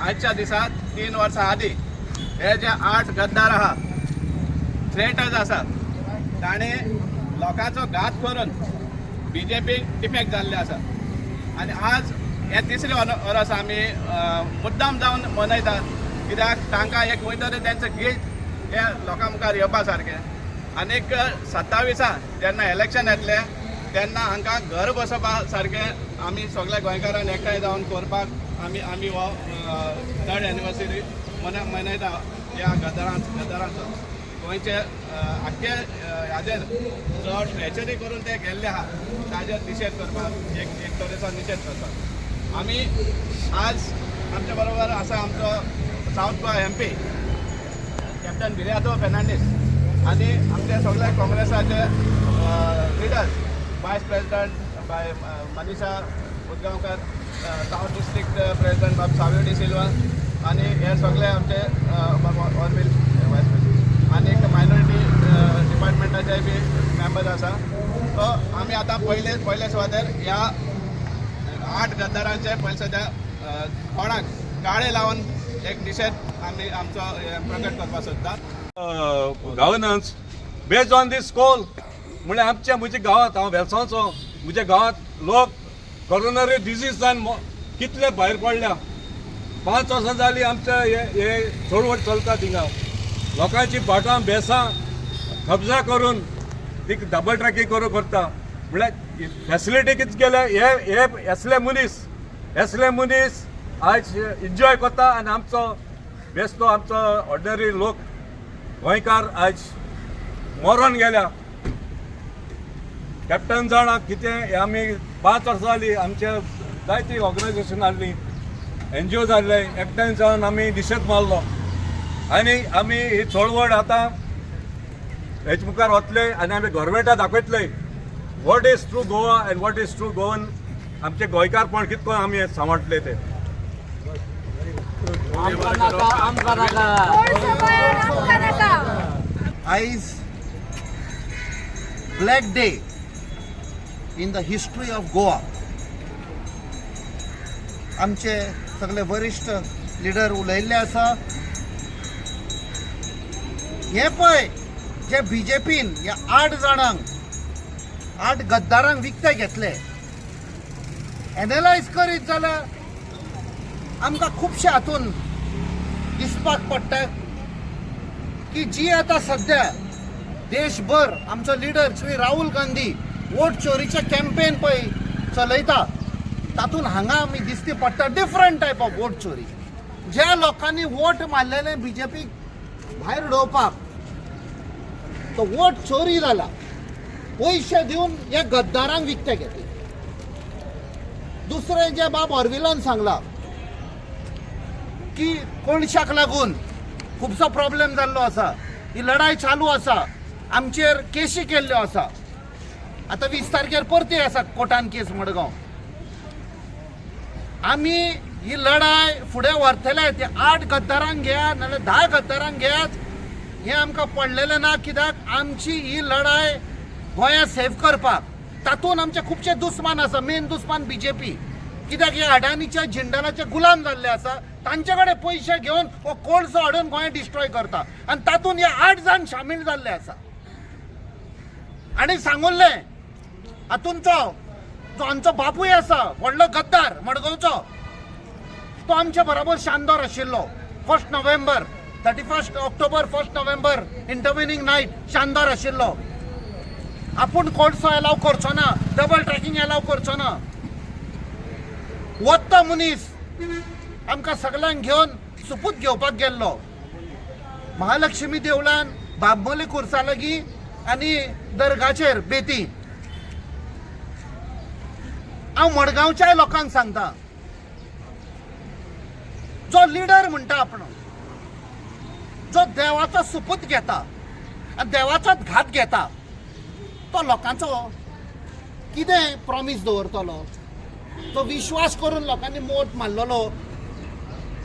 आजच्या दिसा 3 वर्सां आदीं हे जे आठ गद्दार आहा, थ्रेटर्स आसा, ताणें लोकांचो घात करून बीजेपीक डिफेक्ट जाल्ले आसा. आनी आज हे तिसरे वर्स आमी मुद्दाम जावन मनयतात, कित्याक तांकां एक खंय तरी तेंचो गिल्ट हे लोकां मुखार येवपा सारकें. आनीक 27 जेन्ना इलेक्शन येतलें तेन्ना हांकां घर बसोवपा सारकें आमी सगल्या गोंयकारान एकठांय जावन करपाक आमी हो थर्ड एनिवर्सरी मनयता. ह्या गद्दारांचो गोंयचे आख्खे हाजेर जो ट्रेचरी करून ते गेल्ले आहा, ताजेर निशेध करपाक, एक एक तरेचो निशेध करपाक आमी आज. आमच्या बरोबर आसा आमचो south Goa MP captain Viriato Fernandes आनी आमचे सगळे काँग्रेसाचे लिडर्स, वायस प्रेसिडंट बाय मनीषा उदगांवकर, सावथ डिस्ट्रिक्ट प्रेसिडंट बाब सावियो डी सिल्वा आनी हे सगळे आमचे ऑर्विल वायस प्रेसिडंट आनी एक मायनॉरिटी डिपार्टमेंटाचे बी मेंबर्स आसा. सो आमी आतां पयले पयले सुवातेर ह्या आठ गद्दारांचे पयले सद्या कोणाक काळे लावन एक निशेध आमी आमचो हे प्रकट करपाक सोदता. Governance based on this coal. म्हणल्यार आमच्या म्हज्या गांवांत, हांव वेलसांवचो, म्हज्या गांवांत लोक कोरोनरी डिजीज जावन कितले भायर पडल्या. 5 वर्सां जालीं आमचे हे हे चळवळ चलता. थिंगा लोकांची भाटां बेसां कब्जा करून ती डबल ट्रॅकिंग करून करता. म्हणल्यार फॅसिलिटी कितें केल्या? हे हे असले मनीस आयज एन्जॉय करता आनी आमचो बेश्टो आमचो ऑर्डिनरी लोक गोंयकार आयज मरोन गेल्या. कॅप्टन जाणा कितें हे. आमी 5 वर्सां जालीं, आमचे जायती ऑर्गनायझेशन आहली, एनजीओ जाल्ले, एकठांय जावन आमी निशेध मारलो आनी आमी ही चळवळ आतां हेच मुखार वतले आनी आमी गोवोरमेंटा दाखयतले what is true Goa and what is true Goan. आमचे गोंयकारपण कितको आमी सांबाळटले ते. आमकां नाका, आमकां नाका. कोळसो गोंयांत आमकां नाका. आयज black day in the history of Goa. आमचे सगळे वरिश्ठ लिडर उलयल्ले आसा. हे पळय, जे बीजेपीन ह्या आठ जाणांक, आठ गद्दारांक विकते घेतले, एनलायज करीत जाल्यार आमकां खुबशे हातून दिसपाक पडटा की जी आतां सध्या देशभर आमचो लिडर श्री राहुल गांधी वोट चोरीचे कॅम्पेन पळय चलयता, तातूंत हांगा आमी दिसती पडटा डिफरंट टायप ऑफ वोट चोरी. ज्या लोकांनी वोट मारलेले बीजेपीक भायर उडोवपाक, तो वोट चोरी जाला. पयशे दिवन ह्या गद्दारांक विकते घेतले. दुसरें, जे बाब ऑर्विलान सांगला की कोळशाक लागून खुबसो प्रॉब्लेम जाल्लो आसा, ही लढाय चालू आसा, आमचेर केशी केल्ल्यो आसा. आतां 20 तारखेर परती आसा कोर्टान केस मडगांव. आमी ही लढाय फुडें व्हरतले. ते आठ गद्दारांक घेयात नाल्यार 10 गद्दारांक घेयात, हें आमकां पडलेलें ना, कित्याक आमची ही लढाय गोंया सेव करपाक. तातूंत आमचे खुबशे दुस्मान आसा. मेन दुस्मान बीजेपी, कित्याक हे अडानीच्या, जिंडलाचे गुलाम जाल्ले आसा. तांचे कडेन पयशे घेवन हो कोळसो हाडून गोंय डिस्ट्रॉय करता आनी तातूंत हे आठ जाण सामील जाल्ले आसा. आनी सांगुल्लें, हातूंचो जो आमचो बापूय आसा, व्हडलो गद्दार मडगांवचो, तो आमच्या बरोबर शांदोर आशिल्लो. 1 November, 31 October, 1 November intervening night शांदोर आशिल्लो. आपूण कोळसो एलाव करचो ना, डबल ट्रॅकिंग एलाव करचो ना. वत्तो मनीस आमकां सगल्यांक घेवन सुपूत घेवपाक गेल्लो महालक्ष्मी देवळान, बाबमोली खुर्सा लागीं आनी दर्गाचेर बेती. हांव मडगांवच्याय लोकांक सांगता, जो लिडर म्हणटा आपण, जो देवाचो सुपूत घेता आनी देवाचोच घात घेता, तो लोकांचो कितें प्रॉमीस दवरतलो? तो विश्वास करून लोकांनी मोट मारलेलो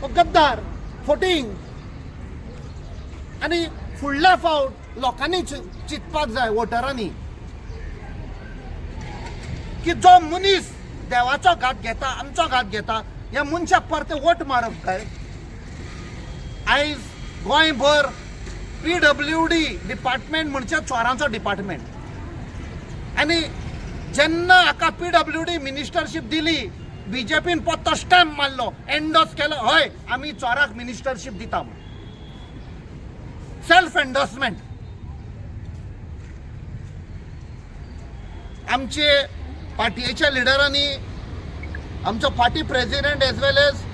तो गद्दार, फोटींग. आनी फुडल्या फावट लोकांनी चिंतपाक जाय, वोटरांनी, की जो मनीस देवाचो घात घेता, आमचो घात घेता, ह्या मनशाक परते वोट मारप काय? आयज गोंयभर PWD department म्हणजे चोरांचो डिपार्टमेंट. आनी जेन्ना हाका PWD ministership दिली, बीजेपीन पत्तो स्टॅम्प मारलो, एन्डोर्स केलो, हय आमी चोराक मिनिस्टरशीप दिता म्हूण. Self endorsement. आमचे पार्टयेच्या लिडरांनी, आमचो party president as well as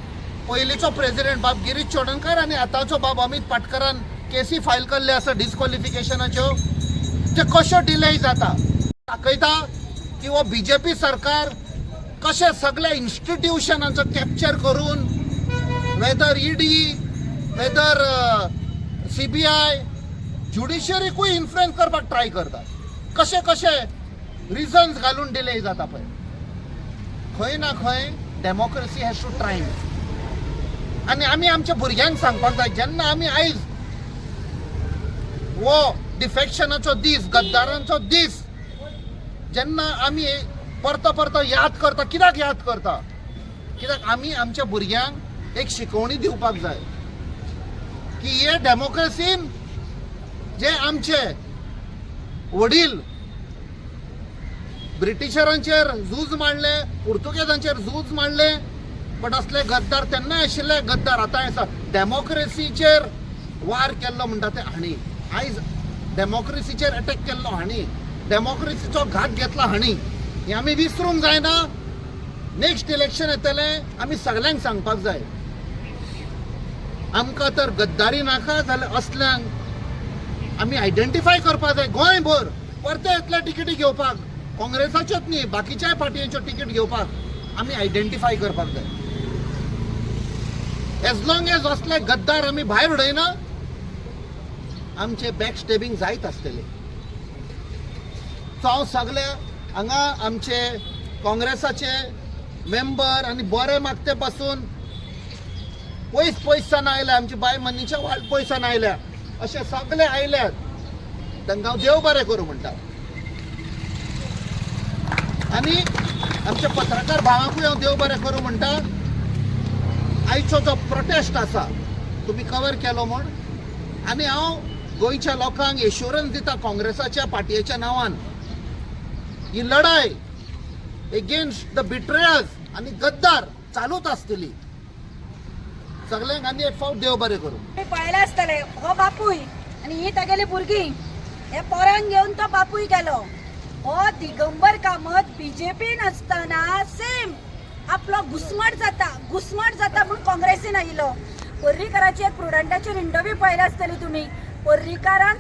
पयलींचो प्रेजिडेंट बाब गिरीश चोडणकर आनी आतांचो बाब अमीत पाटकरान केसी फायल केल्ले आसा डिस्क्वॉलिफिकेशनाच्यो, ते कश्यो डिले जाता दाखयता की हो बीजेपी सरकार कशें सगळ्या इन्स्टिट्युशनांचो कॅप्चर करून, वेदर ED, weather CBI, ज्युडिशरीकूय इन्फ्लुएन्स करपाक ट्राय करता. कशे कशे रिजन्स घालून डिले जाता पळय. खंय ना खंय डेमोक्रेसी हॅज टू ट्रायम्फ. आनी आमी आमच्या भुरग्यांक सांगपाक जाय, जेन्ना आमी आयज हो डिफेक्शनाचो दीस, गद्दारांचो दीस जेन्ना आमी परतो परतो याद करता, कित्याक याद करता? कित्याक आमी आमच्या भुरग्यांक एक शिकवणी दिवपाक जाय की हे डेमोक्रेसीन जे आमचे वडील ब्रिटिशरांचेर झूज मांडले, पुर्तुगेजांचेर झूज मांडले, बट असले गद्दार तेन्नाय आशिल्ले, गद्दार आतांय आसा. डेमोक्रेसीचेर वार केल्लो म्हणटा ते हांणी, आयज डेमोक्रेसीचेर अटॅक केल्लो हांणी, डेमोक्रेसीचो घात घेतला हांणी, हें आमी विसरूंक जायना. नेक्स्ट इलेक्शन येतलें, आमी सगल्यांक सांगपाक जाय, आमकां तर गद्दारी नाका जाल्यार असल्यांक आमी आयडेंटिफाय करपाक जाय. गोंयभर परते येतले तिकेटी घेवपाक, काँग्रेसाच्योच न्ही, बाकीच्याय पार्टयांच्यो तिकेट घेवपाक आमी आयडेंटिफाय करपाक जाय. एज लॉंग एज असले गद्दार आमी भायर उडयना, आमचे बॅक स्टेबिंग जायत आसतले. सो हांव सगळे हांगा आमचे काँग्रेसाचे मेंबर आनी बरे मागते पासून पयस पयसान आयल्या, आमची बाय मनीच्या वाट पयसान आयल्या, अशे सगळे आयल्यात, तांकां हांव देव बरें करूं म्हणटा. आनी आमच्या पत्रकार भावांकूय हांव देव बरें करूं म्हणटा. आयचो जो प्रोटेस्ट आसा तुमी कवर केलो म्हूण, आनी हांव गोंयच्या लोकांक एश्युरन्स दिता काँग्रेसाच्या पार्टयेच्या नांवान, ही लढाय एगेन्स्ट the बिट्रेयर्स आनी गद्दार चालूच आसतली. सगल्यांक आनी एक फावट देव बरें करूं. तुम्ही पळयलें आसतलें, हो बापूय आनी ही तागेली भुरगीं, हे पोरांक घेवन तो बापूय गेलो. हो दिगंबर कामत बीजेपीन आसतना सेम आपलो घुस्मट जाता, घुस्मट जाता म्हूण काँग्रेसीन आयिल्लो. पर्रीकराची एक प्रुडंटाचेर इंटरव्यू पळयला आसतली तुमी. पर्रीकारान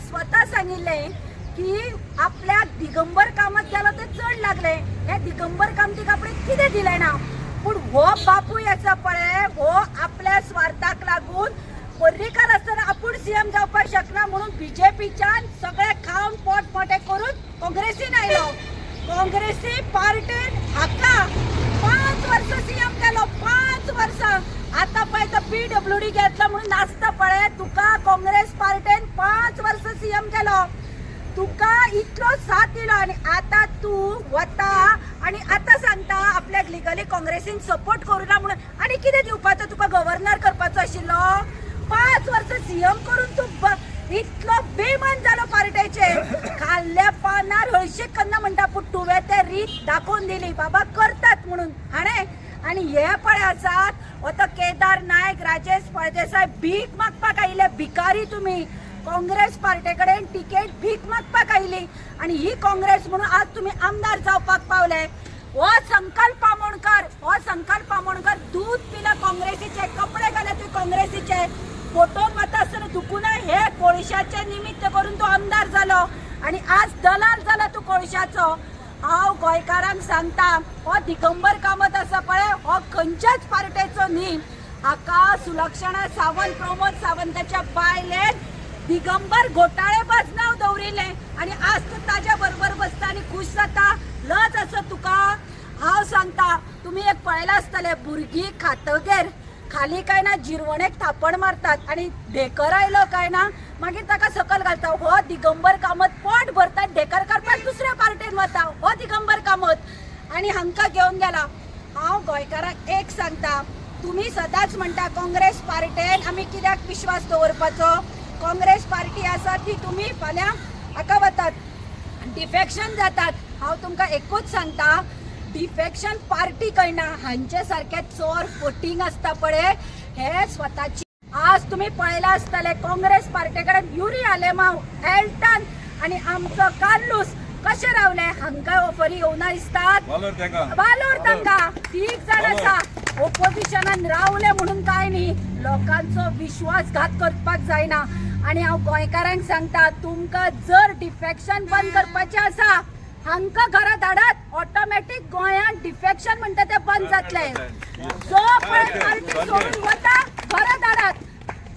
स्वता सांगिल्लें की आपल्याक दिगंबर कामत गेलो ते चड लागले, हे दिगंबर कामतीक आपणे कितें दिलें ना. पूण हो बापूय आसा पळय, हो आपल्या स्वार्थाक लागून पर्रीकार आसतना आपूण सीएम जावपाक शकना म्हणून बीजेपीच्यान सगळे खावन पोट मोठे करून काँग्रेसीन आयलो. काँग्रेसी पार्टेन हाका 5 वर्सां सीएम केलो, 5 वर्सां. आतां पळय तो PWD घेतला म्हणून नाचता पळय. तुका काँग्रेस पार्टेन 5 वर्सां सीएम केलो, तुका इतलो साथ दिलो आनी आतां तूं वता आनी आतां सांगता आपल्याक लिगली काँग्रेसीन सपोर्ट करूं ना म्हणून. आनी कितें दिवपाचो तुका गव्हर्नर करपाचो आशिल्लो? 5 वर्सां सीएम करून तूं इतलो बेमान जालो पार्टेचे, खाल्ल्या पानार हळशीक करना म्हणटा, पूण तुवें ते रीत दाखोवन दिली बाबा करतात म्हणून हाणें. आनी हे पळय आसात, हो तो केदार नायक, राजेश फळदेसाय भीक मागपाक आयिल्ले भिकारी. तुमी काँग्रेस पार्टे कडेन तिकेट भीक मागपाक आयिल्ली आनी ही काँग्रेस म्हणून आज तुमी आमदार जावपाक पावले. हो संकल्प आमोणकर, हो संकल्प आमोणकर दूद पिला काँग्रेसीचे, कपडे घाले तुवें काँग्रेसीचे, फोटो वता आसतना दुखूना. हे कोळशाचे निमित्त करून तूं आमदार जालो आनी आज दलाल जाला तूं कोळशाचो. हांव गोंयकारांक सांगता, हो दिगंबर कामत आसा पळय, हो खंयच्याच पार्टेचो न्ही. हाका सुलक्षणा सावंत, प्रमोद सावंताच्या बायलेन दिगंबर घोटाळेबाज नांव दवरिल्लें आनी आज तूं ताज्या बरोबर बसता आनी खूश जाता. लज आसा तुका. हांव सांगता, तुमी एक पळयलां आसतलें, भुरगीं खातगेर खाली काय ना जिरवणेक थापण मारतात आनी ढेकर आयलो काय ना मागीर ताका सकल घालता. हो दिगंबर कामत पोट भरता, ढेकर करपाक दुसऱ्या पार्टेन वता हो दिगंबर कामत आनी हांकां घेवन गेला. हांव गोंयकारांक एक सांगता, तुम्ही सदांच म्हणटा काँग्रेस पार्टेन आमी कित्याक विश्वास दवरपाचो? काँग्रेस पार्टी आसा ती तुमी फाल्यां हाका वतात, डिफेक्शन जातात. हांव तुमकां एकूच सांगता, डिफेक्शन पार्टी कळना, हांचे सारके चोर फटींग आसता पळय हे स्वताची. आज तुम्ही पळयला आसतले काँग्रेस पार्टे कडेन युरी आलेमाव, एल्टन आनी आमचो कार्लूस कशे रावले. हांकां ऑफरी येवना दिसतात, वालोर तांकां. तीग जाण आसा ओपोजिशनान रावले म्हणून काय न्ही, लोकांचो विश्वासघात करपाक जायना. आनी हांव गोंयकारांक सांगता, तुमकां जर डिफेक्शन बंद करपाचें आसा, हांकां घरा धाडात, ऑटोमॅटीक गोंयांत डिफेक्शन म्हणटा तें बंद जातलें. जो पळय पार्टी सोडून वता, घरा धाडात.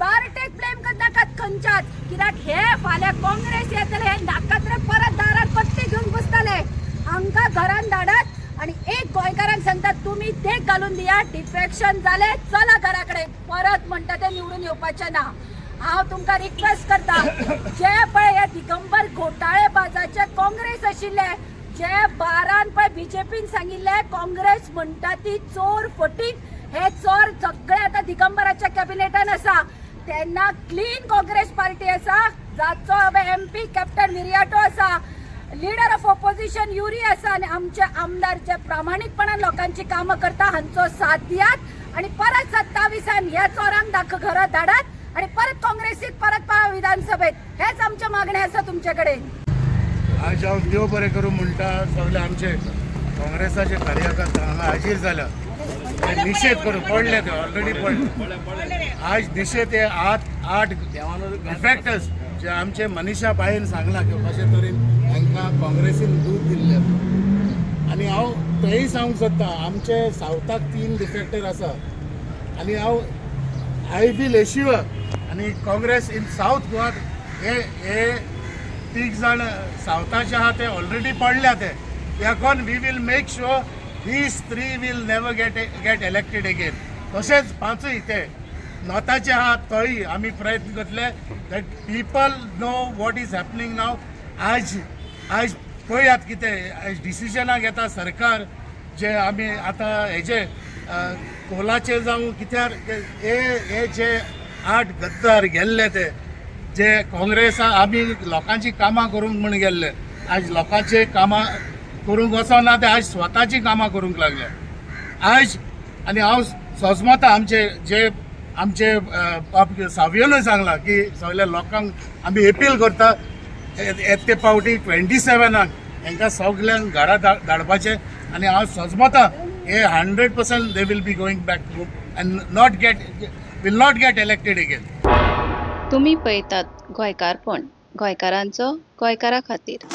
पार्टेक ब्लेम करनाकात खंयच्याच, कित्याक हे फाल्यां काँग्रेस येतले, हे नाकात्रे परत दारार पट्टी घेवन बसतले. हांकां घरान धाडात. आनी एक गोंयकारांक सांगता, तुमी देख घालून दिया, डिफेक्शन जालें चला घरा कडेन, परत म्हणटा ते निवडून येवपाचें ना. हांव तुमकां रिक्वेस्ट करता, जे पळय हे दिगंबर घोटाळेबाजाचे काँग्रेस आशिल्ले, जे बारान पळय बीजेपीन सांगिल्ले काँग्रेस म्हणटा ती चोर फटींग, हे चोर सगळे आतां दिगंबराच्या कॅबिनेटान आसा. तेन्ना क्लीन काँग्रेस पार्टी आसा, जाचो एमपी कॅप्टन विरियाटो आसा, लिडर ऑफ ऑपोजिशन युरी आसा, आनी आमचे आमदार जे प्रामाणीकपणान लोकांची कामां करता, हांचो साथ दियात आनी परत 27 ह्या चोरांक घरा धाडात आनी परत काँग्रेसीक परत पावा विधानसभेत. हेच आमचें मागणें आसा तुमचे कडेन. आज हांव देव बरें करूं म्हणटा, सगळे आमचे काँग्रेसाचे कार्यकर्ते हांगा हाजीर जाल्या, निशेध करूं पडले ते ऑलरेडी पडले. आज निशेध हे आठ डिफेक्टर्स जे आमचे मनीषा बाईन सांगला की कशे तरेन हांकां काँग्रेसीन दूद दिल्लें. आनी हांव तेंय सांगूंक सोदता, आमचे सावथाक 3 डिफेक्टर आसा आनी हांव I will assure आनी काँग्रेस इन सावथ गोवा हे हे 3 जाण सावथाचे आहा ते ऑलरेडी पडल्या ते याकोन we will make sure these 3 will never get elected again. तशेंच 5 ते नॉर्थाचे आहा तोय आमी प्रयत्न करतले that people know what is happening now. आज आज पळयात कितें आयज डिसिजनां घेता सरकार, जे आमी आतां हेजे कोलाचे जावं कित्यार हे हे जे 8 गद्दार गेल्ले ते जे काँग्रेसा आमी लोकांची कामां करूंक म्हूण गेल्ले, आज लोकांचे कामां करूंक वचना ते आज स्वताची कामां करूंक लागले आज. आनी हांव सोजमता आमचे जे आमचे सावयोनूय सांगलां की सगल्या लोकांक आमी एपील करता येते फावटी 27 हांकां सगल्यांक घरा धाडपाचें. आनी हांव सोजमता हे 100% they will be going back and not get will not get elected again. तुमी पळयतात गोंयकारपण, गोंयकारांचो गोंयकारा खातीर.